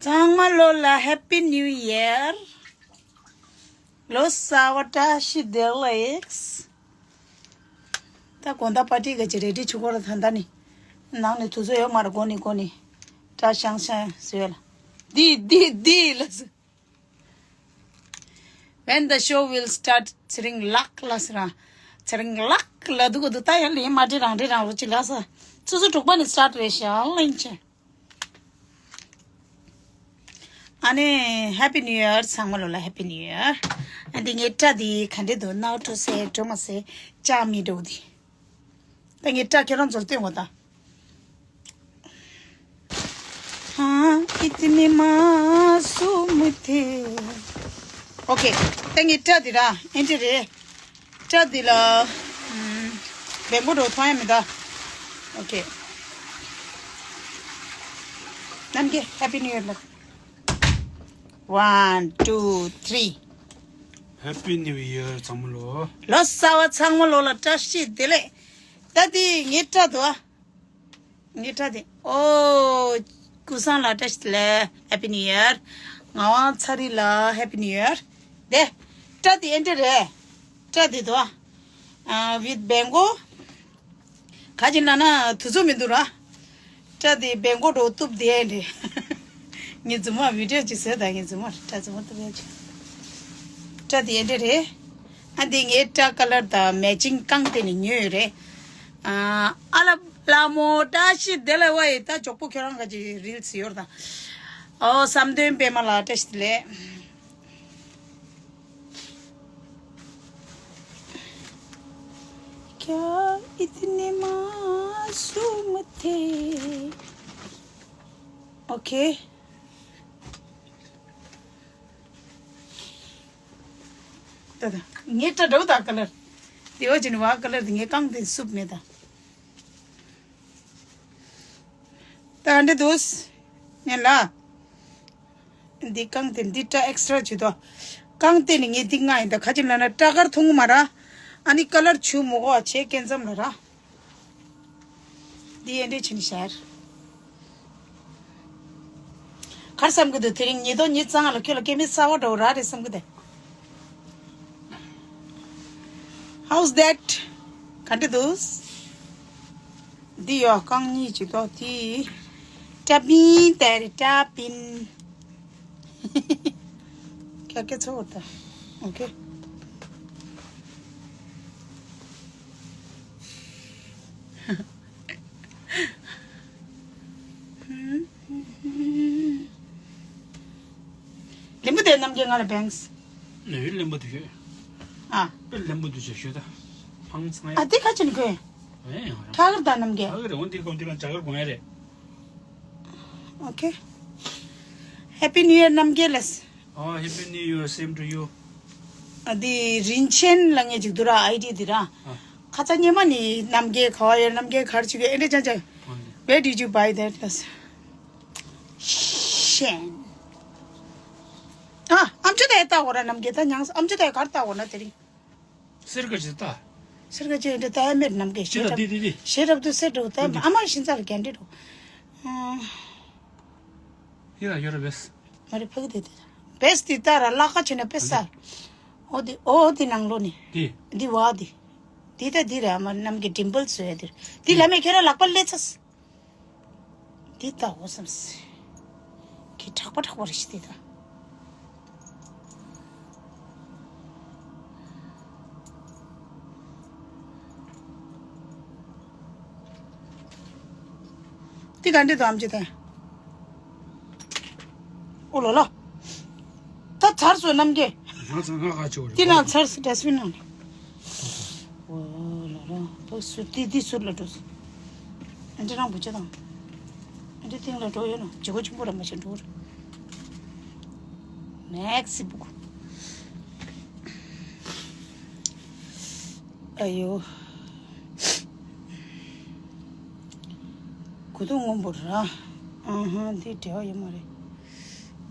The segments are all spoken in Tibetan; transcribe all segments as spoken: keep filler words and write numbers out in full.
ཚང་མ་ལོ་ལ་Happy New Year། ལོ་གསར་བ་བཀྲ་ཤིས་བདེ་ལེགས། ད་དགོང་དག་པར་ཊི་ག་ཅིག་རེ་ཌི་བྱེད་དགོས་ར། ད་ད་ནི་ནང་ནས་དུས་ཚོད་ཡོད་མ་རེད། དགོང་ནས་དགོང་ནས་བཀྲ་ཤང་ཤང་ཟེར་ལ། འདི་འདི་འདི་ལ་ཟེར། When the show will start? ཚེ་རིང་ལགས་ལ་ཟེར་ར། ཚེ་རིང་ལགས་ལ་འདུག་གོ་འདུག་ད་ཡར་ལེན་མ་འདྲི་རང་འདྲི་རང་རོ་ཅིག་ལ་ཟེར། སོ་སོ་དྲུག་པ་ནས་སི་ཊར་ཊི་རེད་ཤག་ལེན་ཆེ། ཨ་ནི་Happy New Year། ཚང་མ་ལོ་ལ་Happy New Year། ཨ་འདི་ངའི་སྐྲ་འདི་ག་འདྲ་འདུག་སྣང་བ་འགྲོ་སེ་འགྲོ་མ་སེ་ལྕགས་མི་འགྲོ་འདི། ད་ངའི་སྐྲ་ཁྱེད་རང་ཚོར་སྟོན་དགོས་ད། हाँ, इतने मासूम थे। ཨོ་ཁེ། ད་ངའི་སྐྲ་འདི་ར་ཨེ་འདྲ་རེད། སྐྲ་འདི་ལ་ཨམ། བེམ་པོ་འགྲོ་མཐོང་ཡ་མི་འདུག་ཨོ་ཁེ། རྣམ་རྒྱལ་Happy New Year ལ། One, two, three. Happy New Year ཚང་མ་ལོ། ལོ་གསར་བ་ཚང་མ་ལོ་ལ་བཀྲ་ཤིས་བདེ་ལེགས། ད་འདི་ངའི་སྐྲ་འདུག་ཨ། ངའི་སྐྲ་འདི། ཨོ། ཀུན་བཟང་ལ་བཀྲ་ཤིས་བདེ་ལེགས། Happy New Year། ངག་དབང་ཚ་རིལ་ལ་Happy New Year། དེ། སྐྲ་འདི་ཨེ་འདྲ་རེད། སྐྲ་འདི་འདུག་ཨ། ཨ། with བེམ་པོ། ག་ཅི་ན་ན་དུས་ཚོད་མི་འདུག་ར། སྐྲ་འདི་བེམ་པོ་འགྲོ་གཏུབ་བསྡད་རེད། ངའི་རྫུན་མ་བི་ཌི་ཡོ་ཅིག་བཟོས་དང་། ངའི་རྫུན་མ་སྐྲ་རྫུན་མ་གཏུབ་ཡ་ཅིག་སྐྲ་འདི་ཨེ་འདྲ་རེད། ཨ་འདི་ངའི་སྐྲ་ཀ་ལར་དང་མེ་ཅིང་རྐང་སྟེང་ནས་ཉོས་ཡོད་རེད། ཨ་ཨ་ལ་ལ་མོ་བཀྲ་ཤིས་བདེ་ལེགས། ཝའི་ད་ཇོག་པོ་ཁྱོད་རང་ག་ཅིག་རིལ་སི་ཡོད་དང་། ཨོ་བསམ་དོན་པད་མ་ལགས་བཀྲ་ཤིས་བདེ་ལེགས། क्या इतने मासूम थे। ཨོ་ཁེ། ད་ད་ངའི་སྐྲ་འདྲ་བོ་ད་ཀ་ལར། དེ་བ་ཅིན་བ་ཀ་ལར་དེ་ངའི་རྐང་དེ་སུབ་མེད་ད། ད་འདྲ་འདུག་ངས་ལ། འདི་རྐང་སྟེང་འདི་སྐྲ་ཨེག་སི་ཊ་ར་བྱེད་དོ། རྐང་སྟེང་ནས་ངས་འདི་མངགས་ཡིན་ད། ག་ཅི་ལབ་ན་སྐྲ་དཀར་མཐོང་གི་མ་ར། ཨ་ནི་ཀ་ལར་བྱུག་མི་དགོས་པ་བྱས་སྐེ་མཚམས་ལ་ར། འདི་ཨེ་འདྲས་བྱས་ནས་བཞག་ག་རེ་བསམ་གི་འདུག་དེ་རིང་ཉིས་སྟོང་ཉི་ཤུ་རྩ་ལྔ་ལ་ཁྱོད་ལ་སྐྱེ་དམན་གསར་པ་འདྲ་བོ་རག་རེད་བསམ་གི་འདུག How's that? ག་འདྲ་འདུག་འདི་ཡོ་རྐང་གཉིས་ཅིག་ཏོ་དེ། ཏྲ་པིན་ཏེ་རེ་ཏྲ་པིན། ཁ་སྐད་ཚོ་བོ་ད། ཨོ་ཁེ། ལེན་པོ་དེ་རྣམ་རྒྱལ་ང་ལ་བེངས། ནས་ལེན་པོ་དེ་ཤོད། ཨ། པེ་ལེན་པོ་དེ་ཤོད་ཤོད་ད། ཕང་ཚང་ཡ། ཨ་དེ་ཁ་ཅིག་ནི་ཁོས། ཨེ་ཡང་ཡང་། ཁྲ་གར་དང་རྣམ་རྒྱལ། ཨ་གི་རེ་འོན་དེ་ཁོ་འདི་ལ་ཇ་གར་གོང་ཡ་རེད། ཨོ་ཁེ། Happy New Year རྣམ་རྒྱལ་ལགས། ཨོ་Happy New Year, same to you. ཨ་དེ་རིན་ཆེན་ལ་ངས་ཅིག་འདུག་ར་ཨའི་ཌི་འདི་ར། ཨ། ཁ་ཚ་སྙེ་མ་ནི་རྣམ་རྒྱལ་ག་བ་ཡོད་རྣམ་རྒྱལ་གར་ཅིག་ཡོད་ཨེ་འདྲ་ཅང་ཅང་། ཨ་ནི། Where did you buy that? ལགས། ཤེན། ཨ་ཨམ་ཅོག་དེ་ལྟ་བོ་ར་རྣམ་རྒྱལ་ད་མྱངས་ཨམ་ཅོག་དེ་གར་ལྟ་བོ་ན་དེ་རིང་། སེར་ཀ་ཅིག་ལྟ། སེར་ཀ་ཅིག་འདི་ལྟ་མེད་རྣམ་རྒྱལ་ཤེས་འདི་ལ་འདི་འདི་འདི། ཤེས་རབ་ཏུ་སེར་འགྲོ་ལྟ་འདི་འདི། ཨ་མ་ཤིན་ཙག་ལ་རྒྱན་འདྲི་འགྲོ། ཨ། ཡིན་ལ་ཡོད་ར་བེས། མ་རེད་ཕ་གི་དེ་དེ། བེས་དེ་ལྟ་ར་ལག་ཁ་བྱས་ན་བེས་ས། ཨོ་དེ་ཨོ་དེ་ནང་ལོ་ནི། དེ། འདི་བ་དེ། དེ་ལྟ་དེ་ར་ཨ་མ་རྣམ་རྒྱལ་ཌིམ་པལ་བཟོ་ཡ་དེ། དེ་ལ་མེད་ཁྱེད་ར་ལག་པ་ལས་ཚ། འདི་ལྟ་འོ་བསམ་སི། ཁྱེད་དྲག་པོ་དྲག་པོ་རེད་ཤི་དེ་ད། འདི་ག་འདྲ་དུ་ཨམ་ཅི་ད། ཨོ་ལོ་ལོ། ད་ཚར་སོང་རྣམ་རྒྱལ། ང་ཚང་ང་ཁ་ཆོ་རེད། འདི་ན་ཚར་སོང་ཌ་སི་བིན་ནང་ནས། ཨོ་ལོ་ལོ། ཕག་སུ་ཏི་ཏི་སུ་ལ་འགྲོ་སོང་། ཨ་འདྲ་རང་བུ་ཆ་དང་། ཨ་འདྲ་སྟེང་ལ་འགྲོ་ཡོད་ནོ་ཇི་གོ་ཆུང་པོ་ར་མ་ཆེ་འགྲོ་ར། མེག་སི་བུག་ཨ་ཡོ། གུ་དུ་སྔོན་པོ་ར། ཨ་ཧ་འདི་འབྲེལ་བ་ཡོད་མ་རེད།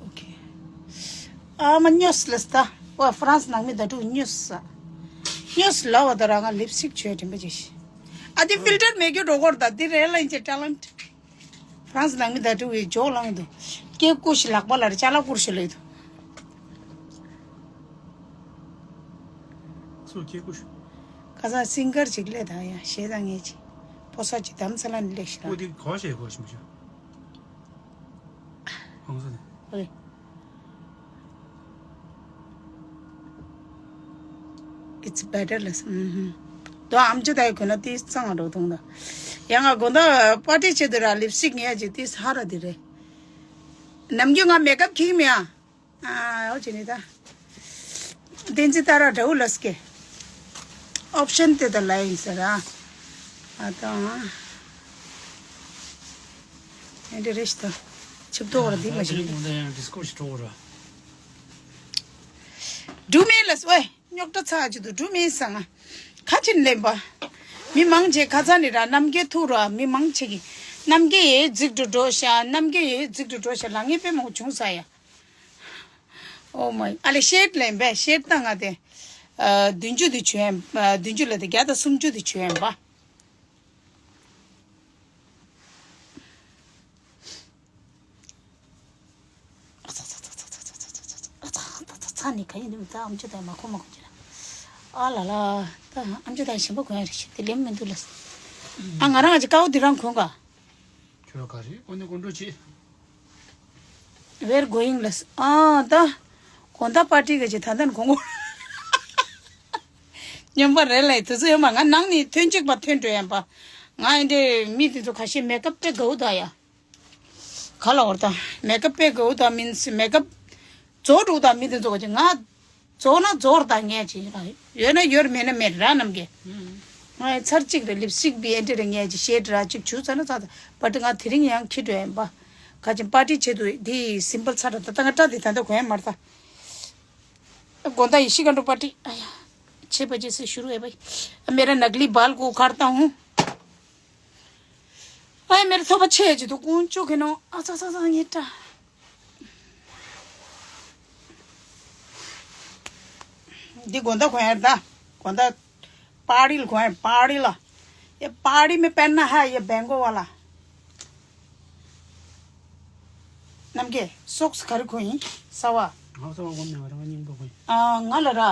ཨོ་ཁེ། ཨ་མ་ཉོས་ལས་ད། ཝ་ཧྥ་རན་སི་ནང་མི་ད་དྲུག་ཉོས་ས། ཉོས་ལ་བ་ད་ར་ང་ལིབ་སི་ཊིག་བྱོས་དྲན་པ་ཅིག་ཨ་དེ་ཕིལ་ཊར་མེད་རྒྱུ་འགྲོ་གོར་ད་དེ་རེད་ལ་ཡིན་ཅེ་ཊེ་ལེན་ཊི། ཧྥ་རན་སི་ནང་མི་ད་དྲུག་གི་ཇོག་ལང་འདུག་སྐད་ཀུ་ཤི་ལག་པ་ལ་རེ་ཅ་ལག་ཀུར་ཤི་ལེ་དུ། སུ་སྐད་ཀུ་ཤི། ཁ་སང་སིང་གར་ཅིག་ལས་དང་ཡ་ཞེ་དང་ངེས་ཅི། ཕོ་ས་ཅི་དམ་ས་ལ་ནི་ལེགས་ཤི་ར། ཀུ་དི་གོ་ཤེ་གོ་ཤི་མི་ཤ། ཧང་སོ་ནི། ཨོ་ཡེ། It's better ལ་སམ། དོ་ཨམ་ཅོ་ད་ཡི་གོ་ན་ཏི་གཙང་རོ་ཐོང་ད། ཡང་ང་གོ་ད་པར་ཊི་ཆེད་དུ་ར་ལིབ་སི་ཊིག་ངས་ཅི་ཏི་ཧ་ར་དི་རེད། ནམ་རྒྱུན་ང་མེག་ཨབ་ཁྱིག་མི་ཡ། ཨ་ཨོ་ཅི་ནི་ད། བསྟན་འཛིན་ཏཱ་ར་དྲ་བོ་ལ་སྐད། ཨོབ་ཤན་དེ་ད་ལ་ཡིན་ཟེར་ར། ཨ་ད། ཨེ་འདྲ་རེད་ཤི་ད། ཆིབས་ཏོག་ར་འདི་མ་ཤི། འདི་ཀུན་ད་ཡང་ཌིས་ཀོ་ཤི་ཏོག་ར། འབྲུ་མེ་ལ་སོ་ཨེ། རྙོག་དྲ་ཚ་ཅི་འདུག་འབྲུ་མེ་སང་ང་། ཁ་ཆེན་ལེན་པ། མི་མང་ཆེ་ཁ་ཚ་ནི་ར་རྣམ་རྒྱལ་ཐུག་ར་མི་མང་ཆེ་གི། རྣམ་རྒྱལ་ཡེ་རྫིག་འགྲོ་འགྲོ་ཤ་རྣམ་རྒྱལ་ཡེ་རྫིག་འགྲོ་འགྲོ་ཤ་ལ་ངེ་པེ་མོ་བྱུང་ས་ཡ། ཨོ་མ་ཨ་ལེ་ཤེད་ལེན་པས་ཤེད་ད་ང་དེ། བདུན་ཅུ་དེ་བྱོས་ཡན་བདུན་ཅུ་ལ་དེ་བརྒྱ་དང་སུམ་ཅུ་དེ་བྱོས་ཡན་པ། ཨ་ཚ་ཚ་ཚ་ཚ་ཚ་ཚ་ཚ་ཚ་ཚ་ཚ་ཚ་ནི་ག་ཡིན་ནི་ད་ཨམ་ཅོ་ད་མ་ཁོ་མ་ཁོ་ཅི་ལ། ཨ་ལ་ལ་ད་ཨམ་ཅོ་ད་ཞིམ་པོ་གོན་ཡ་རེ་ཞིག་དེ་ལེམ་མི་འདུག་ལ། ཨ་ང་རང་ཨ་ཅི་ཀའོ་དེ་རང་གོན་ག། ཁྱོད་ག་རེ་ཨོ་ནི་ཀོན་ཀྲོ་ཆེ། Where going ལ་ཨ་ད། གོན་ད་པར་ཊི་ག་ཅི་ད་ད་ནི་གོན་གོ། སྨྱོན་པ་རེད་ལ་དུས་ཚོད་ཡོད་མ་ང་ནང་ནི་ཐོན་གཅིག་པ་ཐོན་འགྲོ་ཡན་པ། ང་ཨེ་འདྲེ་མི་དེ་ཚོ་ཁ་ཤས་མེག་ཨབ་དཔེ་དགའ་བོ་ད་ཡ། ག་ལ་བར་ད། མེག་ཨབ་དཔེ་དགའ་བོ་ད་མིན་སི་མེག་ཨབ། རྫོགས་འགྲོ་ད་མི་དེ་ཚོ་ག་ཅི་ང་། རྫོགས་ན་རྫོགས་ར་ད་ངས་ཅི་ར། ཡོད་ན་ཡོད་མེད་ན་མེད་ར་རྣམ་རྒྱལ། ང་ཡི་ཚར་གཅིག་རེ་ལིབ་སི་ཊིག་བི་ཨེ་འདྲེ་རེ་ངས་ཅི་ཤེད་ར་གཅིག་བྱུ་ཚ་ན་ཚ་ད་པ་ཏི་ང་དེ་རིང་ཡང་ཁྱི་འགྲོ་ཡན་པ། ག་ཅི་པར་ཊི་ཆེད་དུ་དེ་སིམ་པལ་ཚ་ར་ད་ད་ང་སྐྲ་དེ་ད་ད་གོན་ཡན་མར་ད། དགོན་ད་ཡི་ཤི་ག་འགྲོ་པར་ཊི་ཨ་ཡ། ཆེ་པ་ཅེ་སེ་ཤུ་རུ་ཨེ་བའི། ཨ་མེ་ར་ནག་ལི་བལ་གོ་ཁར་ཏང་ཧུ། ཨ་ཡ་མེ་ར་ཐོབ་པ་ཆེ་ཅི་དུ་ཀུན་ཅོ་གི་ནོ་ཨ་ཚ་ཚ་ཚ་ངེ་ཏྲ། འདི་དགོན་ད་གོན་ཡར་ད། དགོན་ད། པར་ཊི་ལ་གོན་ཡར་པར་ཊི་ལ། ཡ་པར་ཊི་མེ་པེན་ན་ཧ་ཡ་བེང་གོ་བ་ལ། རྣམ་རྒྱལ་སོགས་ག་རེ་གོན་ཡིན་ས་བ། ང་ས་བ་གོན་མེད་པ་རང་སྙིང་པོ་གོན། ཨ་ང་ལ་ར།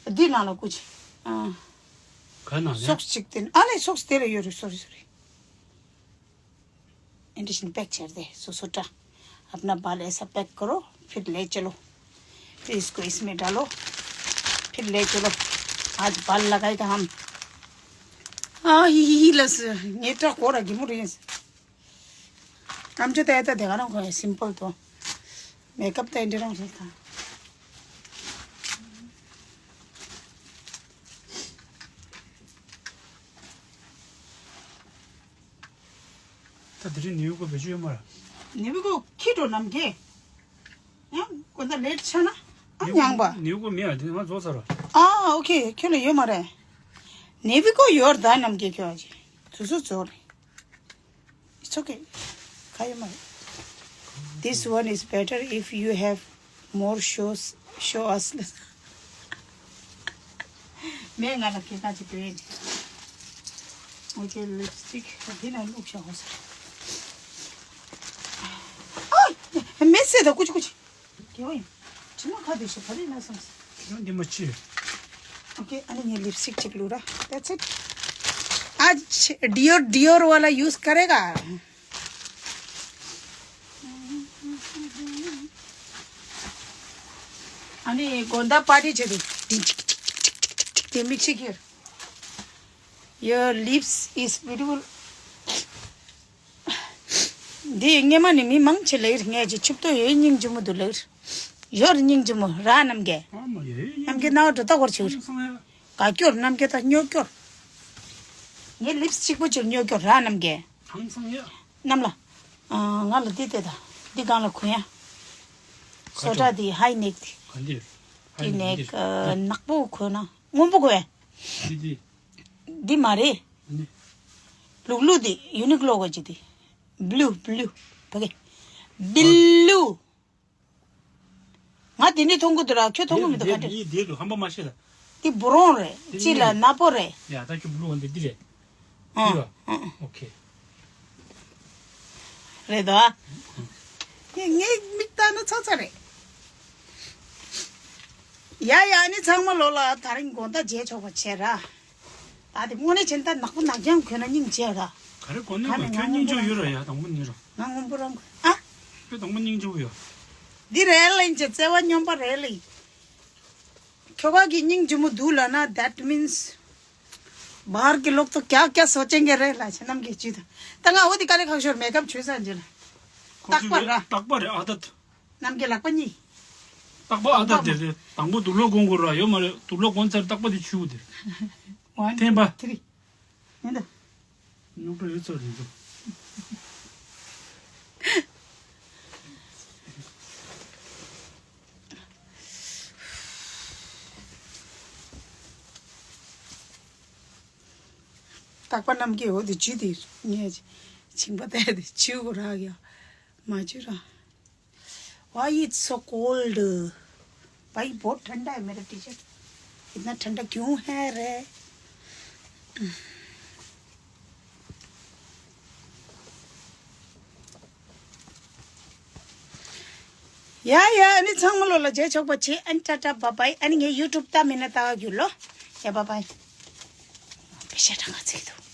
འདི་ནང་ལ་ཀུ་ཅི། ཨ། ག་ནང་ལ། སོགས་གཅིག་སྟེ་ཨ་ལེ་སོགས་དེ་ལ་ཡོད་རེད། སོ་རི་སོ་རི། induction pack कर दे। सो सोचा, अपना बाल ऐसा पैक करो, फिर ले चलो। फिर इसको इसमें डालो, फिर ले चलो। आज बाल लगाएगा हम। ཨ་ཧི་ཧི་ཧི་ལ་སི་ངེ་ཏྲ་ཁོ་ར་གི་མུ་རེ་ཡིན། ཨམ་ཅོ་ད་ཡ་ད་དེ་ག་རང་ཁོ་སིམ་པལ་དོ། མེག་ཨབ་ད་འདི་རང་རེད་ད། ད་དེ་རིང་ནིའུ་གོ་བེད་སྤྱོད་ཡོད་མ་རེད། ནིའུ་གོ་ཁྱི་འགྲོ་ནམ་གྱི། ཡང་གོ་ད་ལེ་ཊི་ཆགས་ན། ཨ་ཉང་པ། ནིའུ་གོ་མེད་ཨ་དེ་ང་རྫོགས་ཚར་བ། ཨ་ཨོ་ཁེ་ཁྱོད་ལ་ཡོད་མ་རེད། ནིའུ་གོ་ཡོད་ད་ནམ་གྱི་ཁྱོད་ཨ་ཅི། དུས་ཚོད་རྫོགས་རེད། It's okay. ག་ཡོད་མ་རེད། This one is better if you have more shows, show us. མེད་ང་ལ་སྐད་ཆ་ཅིག་དོན། ཨོ་ཀེ་ལིབ་སི་ཊིག་འདི་ན་བླུགས་བཞག་ཧོ་ས། ཨ་མེད་ཟེར་ད་ཀུ་ཅི་ཀུ་ཅི། དགེ་བ་ཡིན། དྲི་མ་ཁ་དེ་ཞིག་བ་རེད་ན་བསམ་སོང་། ཁྱོད་འདི་མ་ཕྱིར། ཨོ་ཀེ་ཨ་ནི་ངས་ལིབ་སི་ཊིག་ཅིག་བླུགས་ར། That's it. आज डियोर डियोर वाला यूज़ करेगा। ཨ་ནི་དགོན་ད་པར་ཊི་བྱེད་དུས་ཏིང་ཅིག་ཅིག་ཅིག་ཅིག་ཅིག་ཅིག་དེ་མིག་ཤེས་ཀྱི། Your lips is beautiful. འདི་སྔས་མ་ནི་མི་མང་ཆེ་ལེར་ངས་ཀྱི་ཆིབས་ཏོ་ཡོད་སྙིང་རྗེ་མོ་འདུག་ལེར། ཡོད་སྙིང་རྗེ་མོ་ར་རྣམ་རྒྱལ། ཨ་མ་ཡོད་རྣམ་རྒྱལ་ན་འགྲོ་ལྟ་བར་བྱེད། ཧང་སང་ཡ། ག་སྐྱོར་རྣམ་རྒྱལ་ད་སྨྱོ་སྐྱོར། ངའི་ལིབ་སི་གཅིག་པོ་ཅིག་སྨྱོ་སྐྱོར་ར་རྣམ་རྒྱལ། ཧང་སང་ཡ། རྣམ་ལ། ཨ་ང་ལ་འདི་དེ་ད། འདི་སྒང་ལ་གོན་ཡ། ག་སོ་ཊ་འདི་ཧའི་ནེག་འདི། ག་འདི། འདི་ནེག་ནག་པོ་གོན་ན་སྔོན་པོ་གོན་ཡ། འདི་འདི། འདི་མ་རེད། ཨ་ནི། ལུག་ལུག་འདི་ཡུ་ནིག་ལོ་གོ་ཅི་འདི། བླུ་བླུ། བ་གེ། བླུ། ང་དེ་ནས་མཐོང་གི་འདུག་ར་ཁྱོད་མཐོང་གི་མི་འདུག་ག་དེ། དེ་དེ་དུ་ཧམ་པ་མ་བཤད་ལ། དེ་བུ་རོང་རེད། དེ་གཅིག་ལ་གཉིས་རེད། ནག་པོ་རེད། ཡ་ད་ཁྱོད་བླུག་འོང་དེ་འདི་རེད། ཨ་འདི་ར། ཨ་ཨ། ཨོ་ཁེ། རེད་དོ། ངས་མིག་ལྟ་ན་ཚ་ཚ་རེད། ཡ་ཡ། ཨ་ནི་ཚང་མ་ལོ་ལ་དེ་རིང་དགོང་དག་མཇལ་ཆོག་པ་བྱས་ར། ད་དེ་དངོས་གནས་བྱས་ན་ད་ནག་པོ་ནག་རྐྱང་གོན་ན་སྙིང་རྗེ་ར། ག་རེ་གོན་ནས་ད་ནི་གོན་ཁྱོད་ང་སྙིང་རྗེ་ཡོད་ར་ཡ། དང་པོ་ནི་ར། ང་སྔོན་པོ་རང་གོན་ཨ། ཁྱོད་དང་པོ་སྙིང་རྗེ་པོ་ཡོད། འདི་རེད་ལེ། ཅེ་བརྩེ་བ་སྙོམས་པ་རེད་ལེ། ཁྱོ་ག་གི་སྙིང་རྗེ་མོ་འདུག་ལབ་ན། that means བར་གྱི་ལོག་ཏུ་ཀྱག་ཀྱག་བཟོ་ཅན་གྱི་རེད་ལ། ཆེ་རྣམས་ཀྱི་བཅུད་དང་། ད་ང་འོ་དེ་དཀའ་ལས་ཁག་ཤོར་མེ་ཀབ་བྱོས་ས་འཇི་ལ། རྟག་པ་ར། རྟག་པ་རེད་ཨ་ད། རྣམས་ཀྱི་ལག་པ་གཉིས། རྟག་པ་ཨ་ད་དེ་རེད། དང་པོ་དུག་ལོག་གོན་དགོས་ར་ཡོད་མ་རེད། དུག་ལོག་གོན་ཚར་རྟག་པ་དེ་ཆུ་དེ་རེད། One, ཐེམ་པ། Two, three. ཡིན་ད། རྙོག་དྲ་ཡོད་ཚོད་རེད་འདུག་རྟག་པ་རྣམས་ཀྱི་འོ་དེ་ཆུ་དེ་ངས་བྱིང་པ་བལྟས་ཏེ་ཆུ་གོ་རག་ཡ་མ་ཆུ་ར། Why it's so cold? भाई बहुत ठंडा है मेरा टी शर्ट। इतना ठंडा क्यों है रे? ཡ་ཡ། ཨ་ནི་ཚང་མ་ལོ་ལ་མཇལ་ཆོག་པ་བྱེད། ཨ་ནི་ཊ་ཊ་བྷའི་བྷའི། ཨ་ནི་ངའི་ཡུ་ཊུབ་ལྟ་མིན་ན་ལྟ་ག་རྒྱུགས་ལོ། ཡ་བྷའི་བྷའི། པེ་ཤ་གྲངས་ཀ་བརྩིགས་འདུག